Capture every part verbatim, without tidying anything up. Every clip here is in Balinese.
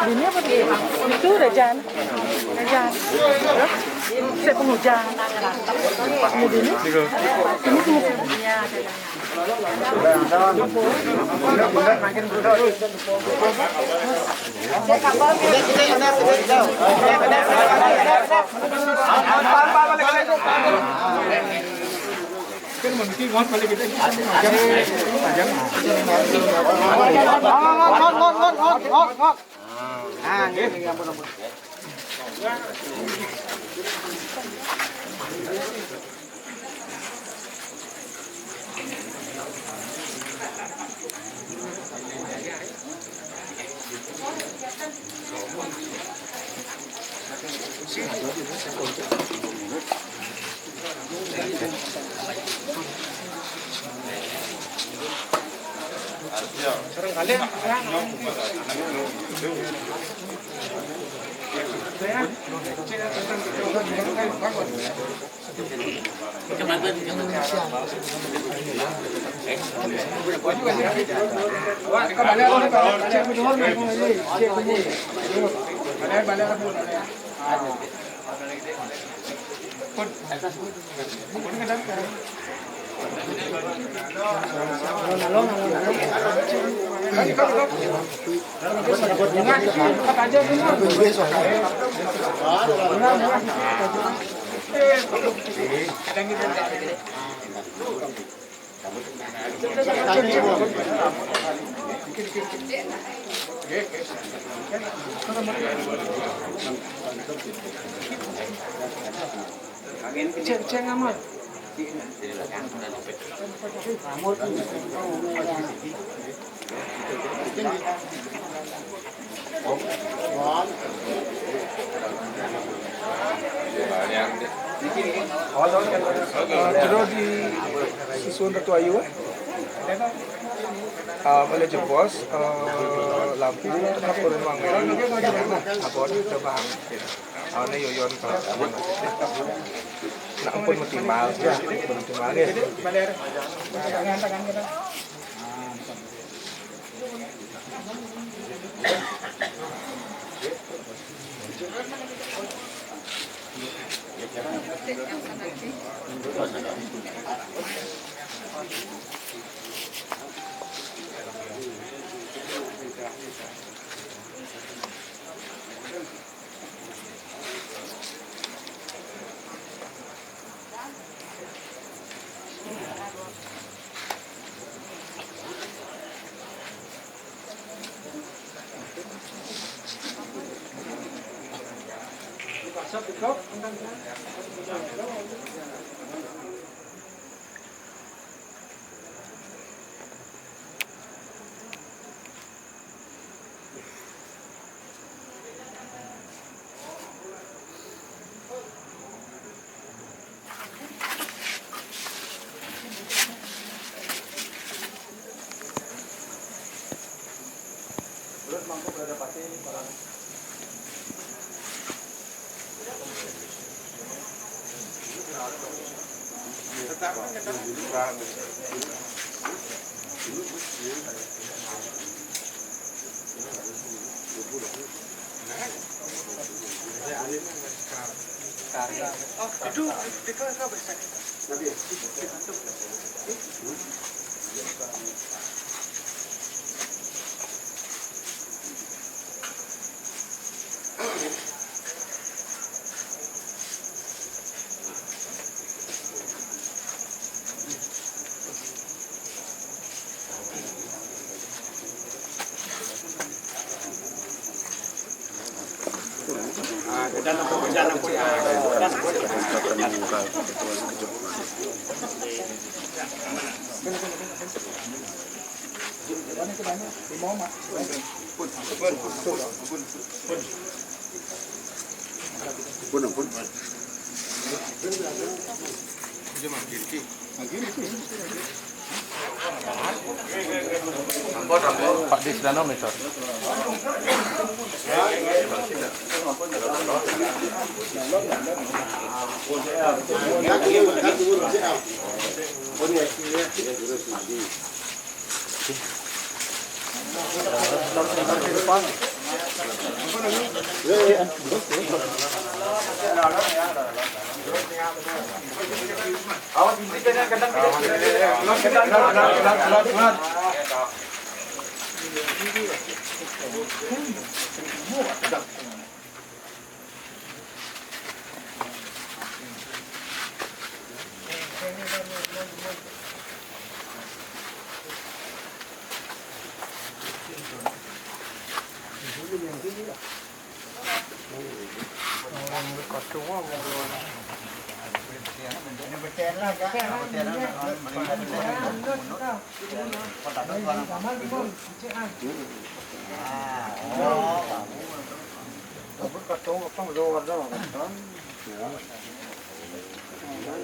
Ini apa dia? Itu Rajan. Rajan. Saya pengujang. Ini dulu. Ini semua. Ngon, ngon, ngon, ngon, ngon, ngon. Nah, ini, ini, ampun, ampun. Cek, cek, aman. Eh, jero di susun Ratu Ayu, eh. Eh, boleh jebos, eh, lampu tetap turun wang merah. Apa ada bang? Ana yoyon kalau nak ampun metimbal, ya, ampun metimbal, ya. Pak Disdano, Mister.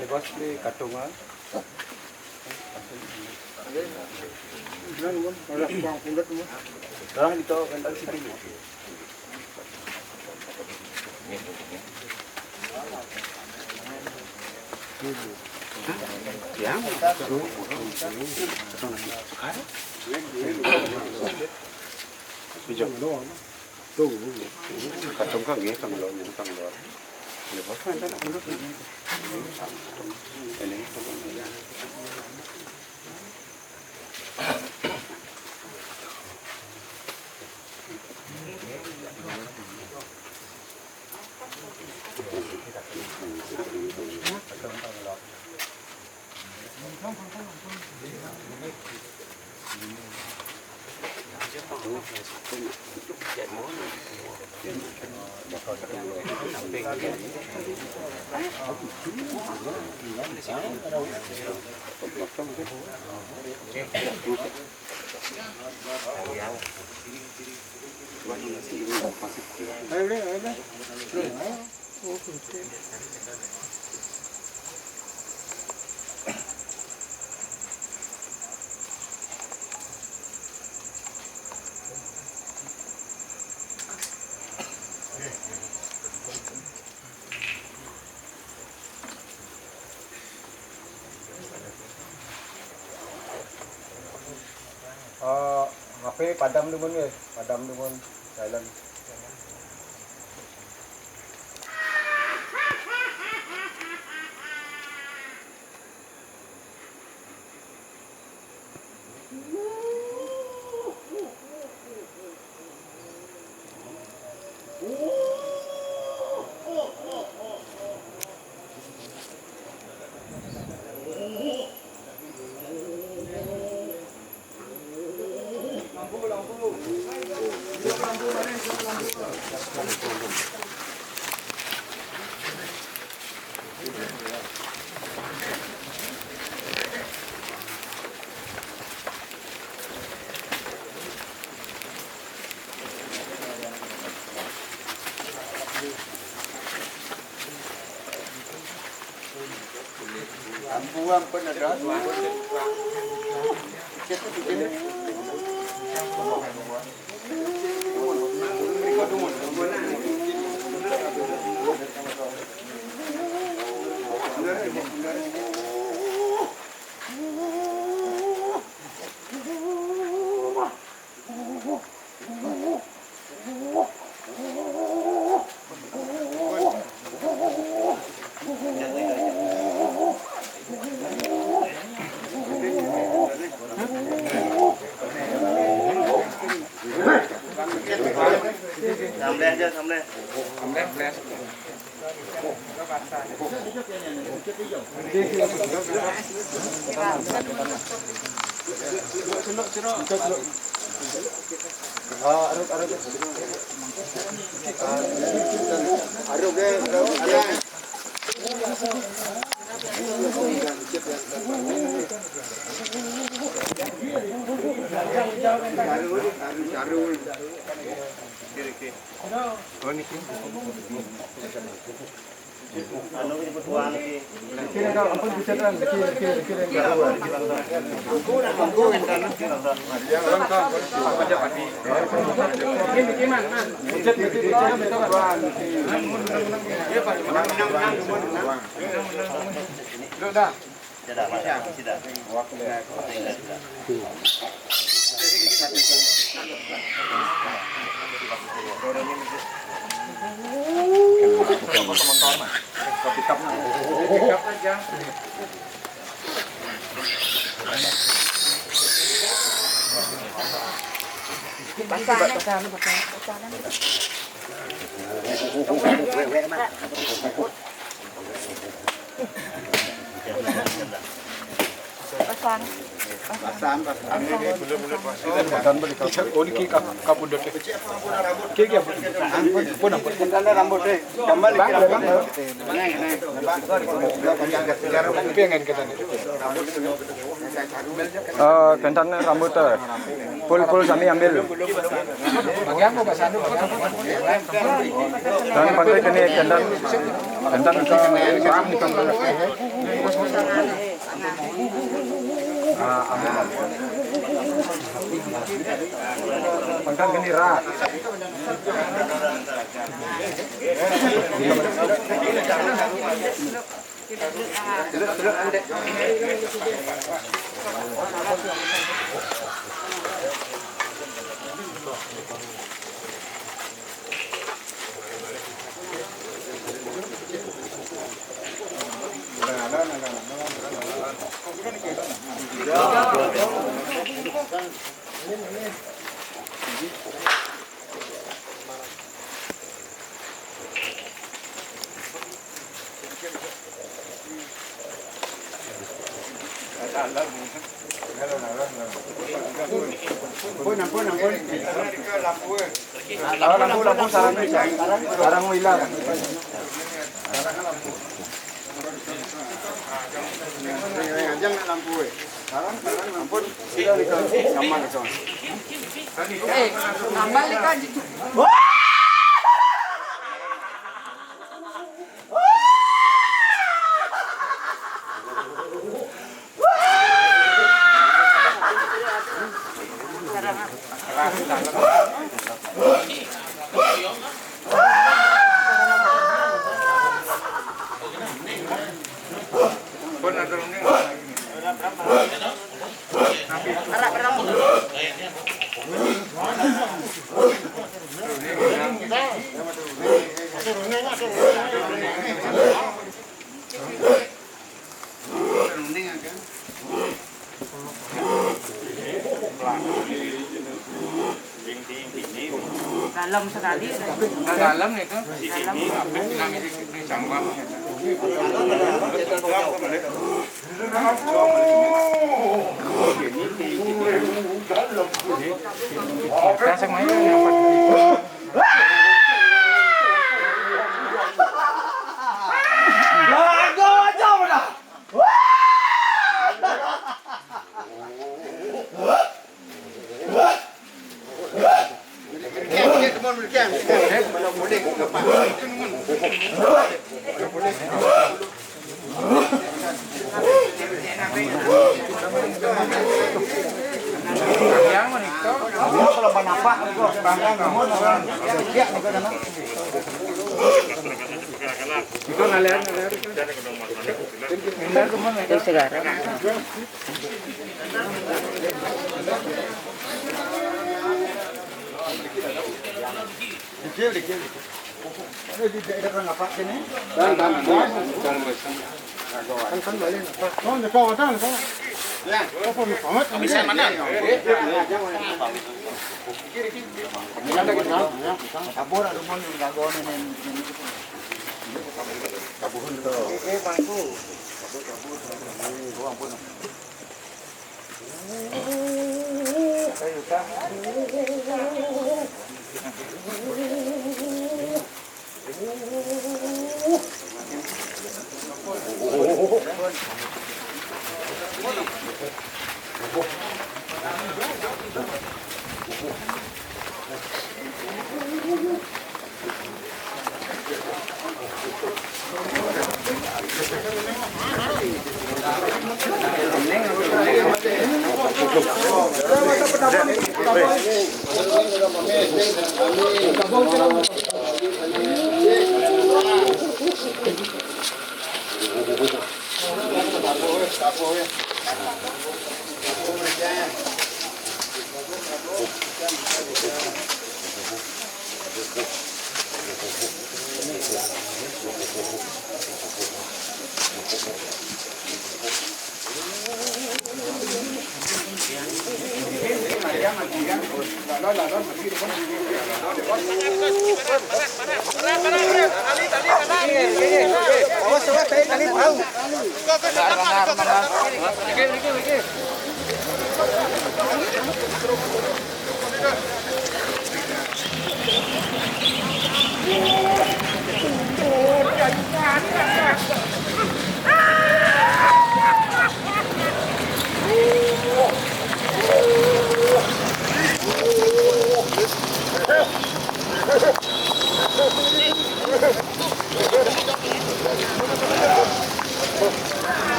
Lepas ni katung ah. Dah gitu kan tak sini. Yang Bijak. Tuh, katong kan nggak, tanggal, tanggal. Ya, bahkan kan aku udah ini. Eh, H P padam dulu, guys. Padam dulu, silent. Ambu ampun ada. Sambil aja, sambil. Anu, ini ketua lagi. Kiri, Kak, ampun, bisa, Kak. Kiri, kiri, kiri, Kak. Ampun, ampun, ampun. Ini, ini, Mas, Mas. Bucet, bucet, bucet, bucet. Duduk dah. Sudah, Mas. Sudah. Basah, basah, basah. Pasang. Unik ka, ka pundut. Ki, ki, ampun. Ampun, ampun. Rambut, eh. Gambar lagi rambut. Tapi yang kita nih. Eh, kentan rambut, eh. Full, full sami ambil. Dan pantai kini kentan, kentan ke ram ni kan. Ah, ambil. Kentan kini rak. Ampun, ampun, ampun. Lampu, lampu, sarang, sarang, sarang, hilang. Jangan lampu, eh. Ampun, sudah nih, Kang. Nyaman, Kang. Eh, nambah nih, Kang. Dalam sekali. Nah, dalam itu. Dalam. Ini apa? Ini jambang. Kasih main yang empat. Itu ngalir, ngalir. Itu sekarang. Dikit, dikit, dikit. Ini di daerah apa sini? Dan, dan, dan. Kan, kan balik. Oh, nyetok, ada, nyetok. Ya. Apa nih, Pak? Bisa mana? Kabur, ada mau yang ganggu ini, ini, ini. Kabuhun tuh. Eh, eh, bangku. Kabur, kabur. Oh, ampun.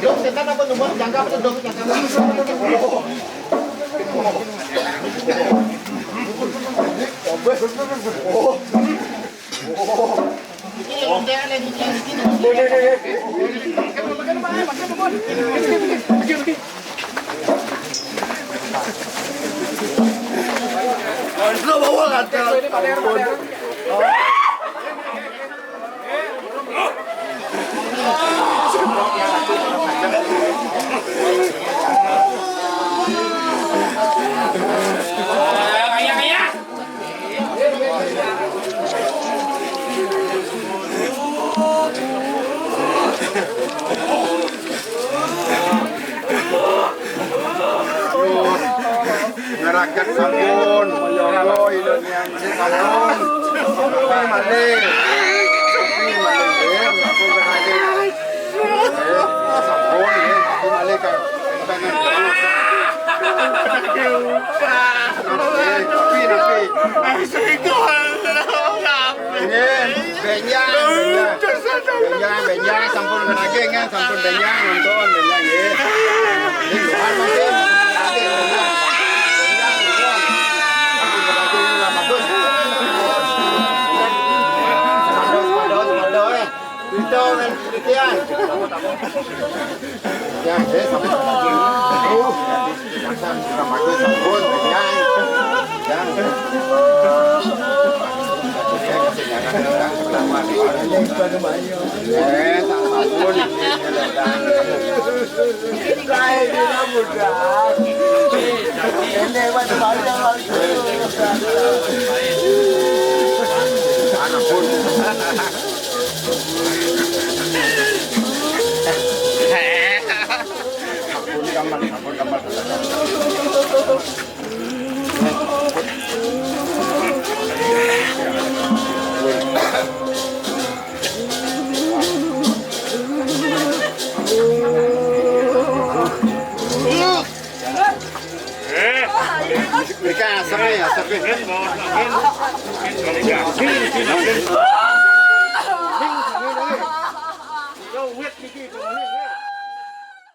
Dok, setan apa tuh, Bos? Jangka apa tuh, Dok? Jangka apa? Ini yang lonte-, yang ini, yang ini. Lo bawa lantai. Ngeragat sampun, menyoloi dan yang sampun. Ini malih. Ini malih, nggih. Sampun, nggih. Nggih, sampun, nggih. Ini malih ka-, pengen terus. Nggih, tapi, tapi. Nggih, benjang, benjang. Benjang, benjang, sampun nagih, nggih, sampun benjang, nonton, benjang, nggih. Nggih, Tuhan masih nagih, benjang. Benjang, nonton. Sampun nagih, nggih, bagus. Pados, pados, pados, eh. Itu, men, demikian. Ya, nggih, sampun nagih. Aduh. Mriki asere, asere.